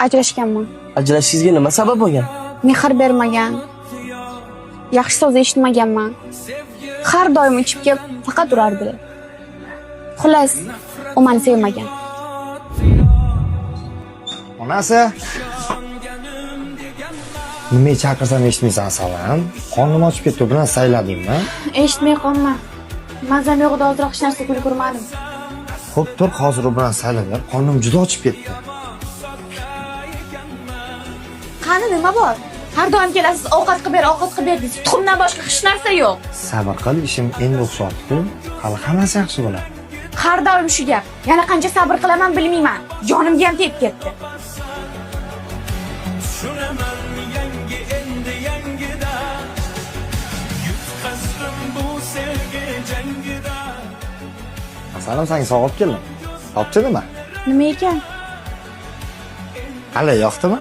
Ajrashganman. Ajrashishingizga nima sabab bo'lgan? Mehr bermagan. Yaxshi so'z eshitmaganman. Har doim ichib kelib faqat urardilar. Xullas, u meni sevmagan. Onasi. Nimaga chaqirsam eshitmaysan, Salam? Qornim ochib ketdi, bilan sayladingmi? Eshitmay qolma. Mazam yo'g'ida ozroq hech narsa ko'rmadim. Xo'p, tur, hozir u bilan saylab ber. Qornim juda ochib ketdi. Qani nima bor? Har doim kelasiz, ovqat qilib ber, ovqat qilib ber deysiz. Tuxumdan boshqa hech narsa yo'q. Sabr qil, ishim endi o'xshatdi. Hali hammasi yaxshi bo'ladi. Har doim shu gap. Yana qancha sabr qilaman bilmayman. Jonimga ham tegib ketdi. Tushunaman yangi endi yangida yutqazdim bu sevgi jangida. Asalim, senga sovg'a olib keldim. Topchi nima? Nima ekan? Hali yoqdimi?